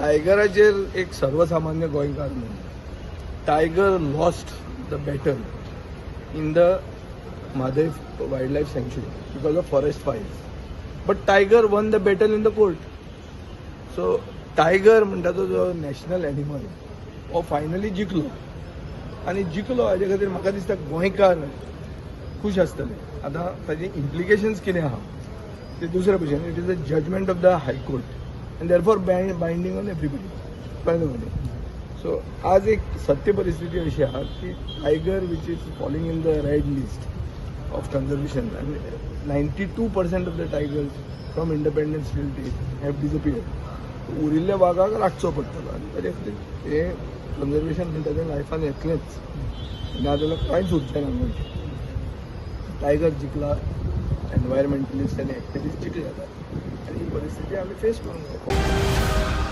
टायगराचेर एक सर्वसामान्य गोंयकार म्हणून, tiger lost the battle in the Mhadei Wild Life Sanctuary because of forest fires, but tiger won the battle in the court. So tiger म्हणटा तो जो national animal हो finally जिखलो आनी जिखलो हाजे खातीर म्हाका दिसता गोंयकार खूश आसतले. आतां ताजे इम्प्लिकेशन्स कितें आहा ते दुसरे भशेन. It is a judgment of the High Court and therefore binding on everybody. कळ्ळें तुका? सो आज एक सत्य परिस्थिती अशी आहा की tiger, which is falling in the red list of conservation, आनी 92% of the tigers from independence till date have disappeared. उरिल्ल्या वागाक राखचो पडटलो आनी ताजे खातीर हें कन्जर्वेशन म्हणटा तें लायफान येतलेंच, नाजाल्यार कांयच उरचें ना गोंयचें. टायगर जिखला, एनवायरमेंटलिस्ट आनी एक्टिविस्ट जिखले जातात आनी ही परिस्थिती आमी फेस करूंक जाय.